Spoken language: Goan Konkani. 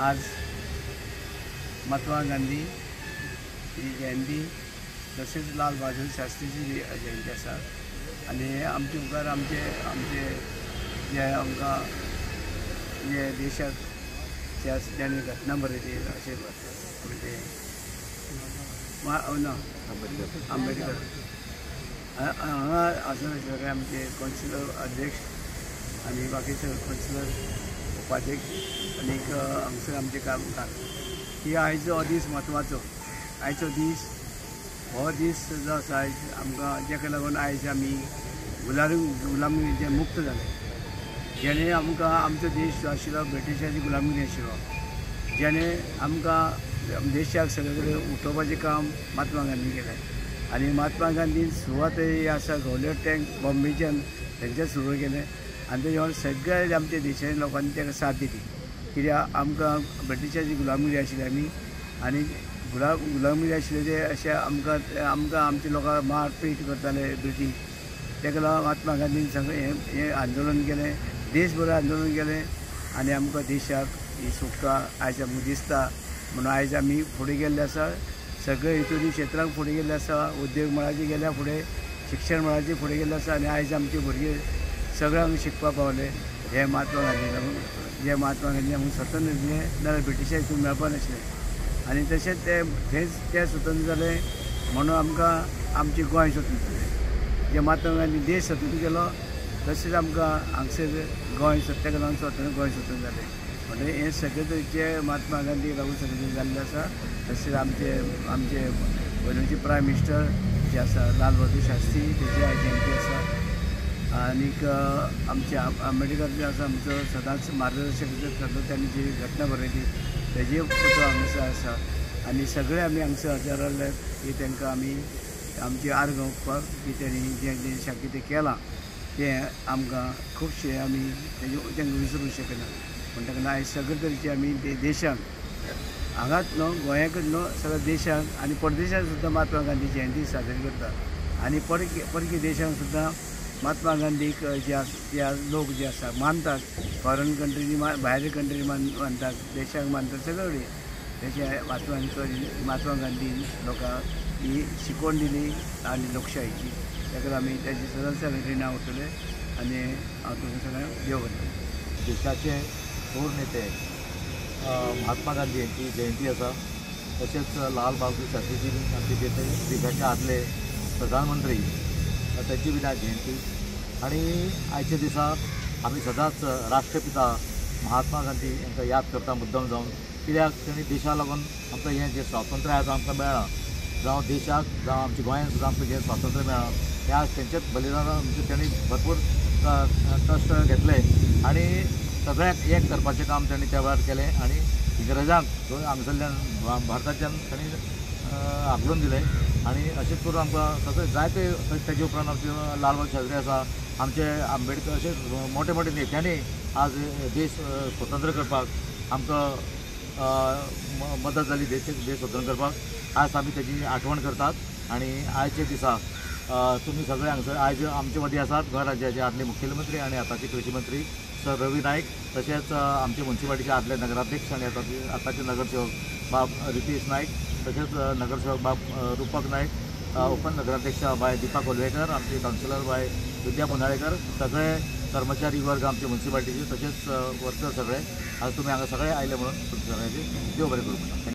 आज महात्मा गांधी ही जयंती तसेच लाल बहादूर शास्त्रीची जयंती आसा आनी हे आमचे मुखार आमचे आमचे जे आमकां जे देशाक ज्यांनी घटना बरयली अशें म्हणजे ना आंबेडकर हांगा आसा सगळे आमचे कौन्सिलर अध्यक्ष आनी बाकी सगळे कौन्सिलर उपाध्यक्ष आनीक हांगसर आमचे कामगार. ही आयचो दीस म्हत्वाचो. आयचो दीस हो दीस जो आसा आयज आमकां जाका लागून आयज आमी गुलामगिरीचे मुक्त जाले, जेणे आमकां आमचो देश जो आशिल्लो ब्रिटिशाची गुलामगिरी आशिल्लो, जेणे आमकां देशाक सगळे कडेन उठोवपाचें काम महात्मा गांधी केलें. आनी महात्मा गांधीन सुरवात ही आसा गवलेट टँक बॉम्बेच्यान तेंच्यान सुरू केलें आनी तेज्या वांगडा सगळ्या आमच्या देशाच्या लोकांनी ताका साथ दिली. कित्याक आमकां ब्रिटिशाची गुलामगिरी आशिल्ली आमी आनी गुलामगिरी आशिल्ले ते अशें आमकां आमकां आमच्या लोकांक मारपीट करताले ब्रिटीश. ताका लागून महात्मा गांधीन सगळें हें आंदोलन केलें, देशभर आंदोलन केलें आनी आमकां देशाक ही सुटका आयज आमकां दिसता. म्हणून आयज आमी फुडें गेल्ले आसा, सगळे हितून क्षेत्रांत फुडें गेल्ले आसा, उद्योग मळाचेर गेल्या फुडें, शिक्षण मळाचेर फुडें गेल्ले आसा आनी आयज आमचे भुरगे सगळ्यांक शिकपाक पावले. हे महात्मा गांधी लागून, जे महात्मा गांधी आमकां स्वतंत्र दिलें, नाजाल्यार ब्रिटिशां हितून मेळपा नासलें. आनी तशेंच ते थंयच ते स्वतंत्र जाले म्हणून आमकां आमचें गोंय स्वतंत्र जालें. जे महात्मा गांधी देश स्वतंत्र केलो तशेंच आमकां हांगसर गोंय ताका लागून स्वतंत्र गोंय स्वतंत्र जालें. म्हणटकीर हें सगळें तरेचे महात्मा गांधीक लागून सगळें जाल्लें आसा. तशेंच आमचे आमचे पयलींचे प्रायम मिनिस्टर जे आसा लाल बहादूर शास्त्री तेजी आयज जयंती आसा. आनीक आमचे आंबेडकर जे आसा आमचो सदांच मार्गदर्शक ठरलो, तांणी जी घटना बरयली तेजी फोटो हांगसर आसा. आनी सगळे आमी हांगसर हजर रावले की तांकां आमी आमची आर्गां ओंपपाक की तांणी जें देशाक कितें केलां तें आमकां खुबशें आमी तेजें तांकां विसरूंक शकना. म्हणटकीर आयज सगळे तरेचे आमी देशांत हांगाच न्हू गोंयांकच न्हू सगळ्या देशांत आनी परदेशांत सुद्दां महात्मा गांधी जयंती साजरी करता आनी परकी देशांत सुद्दां महात्मा गांधीक जे आसा जे लोक जे आसा मानतात, फॉरेन कंट्रीनी भायल्या कंट्रीनी मानतात, देशाक मानतात सगळे कडेन. तेचे महात्मा गांधी लोकांक ही शिकवण दिली आनी लोकशाहीची, ताका आमी तेजी सदांच रिणां उरतले आनी हांव तुमकां सगळ्यांक देव बरें करूं. देशाचे थोर नेते महात्मा गांधी यांची जयंती आसा. तशेंच लाल बहादूर शास्त्रीजी आमचे जे देशाचे आदले प्रधानमंत्री तांची बी आज जयंती. आनी आयच्या दिसा आमी सदांच राष्ट्रपिता महात्मा गांधी हांकां याद करता मुद्दम जावन, कित्याक तांणी देशाक लागून आमकां हें जें स्वातंत्र्य आयज आमकां मेळ्ळां, जावं देशाक जावं आमच्या गोंयांत सुद्दां आमकां जें स्वातंत्र्य मेळ्ळां तें आज तेंचेच बलिदानान म्हणजे तांणी भरपूर कश्ट घेतले आनी सगळ्यांक एक करपाचें काम तांणी त्या वेळार केलें आनी इंग्रजांक हांगसरल्यान भारताच्यान तांणी हाकलून दिलें. आनी अशेंच करून आमकां सगळे जायते तेजे उपरांत आमचे लाल बहादूर शास्त्री आसा, आमचे आंबेडकर, अशे मोठे मोठे नेत्यांनी आज देश स्वतंत्र करपाक आमकां मदत जाली. देश स्वतंत्र करपाक आज आमी तेजी आठवण करतात. आनी आयच्या दिसा तुमी सगळे हांगसर आयज आमचे मदीं आसात गोंय राज्याचे आदले मुखेलमंत्री आनी आतांचे कृशी मंत्री सर रवी नायक, तशेंच आमचे मुन्सिपालिटीचे आदले नगराध्यक्ष आनी आतांचे नगरसेवक बाब रितेश नायक, तशेंच नगरसेवक बाब रुपक नायक, उपनगराध्यक्ष बाय दीपा कोलवेकर, आमचे कावन्सिलर बाय विद्या पुनाळेकर, सगळे कर्मचारी वर्ग आमचे मुन्सिपालिटीचे तशेंच वर्कर सगळे आज तुमी हांगा सगळे आयले म्हणून तुमचे सगळ्यांचे देव बरें करूं म्हणटा.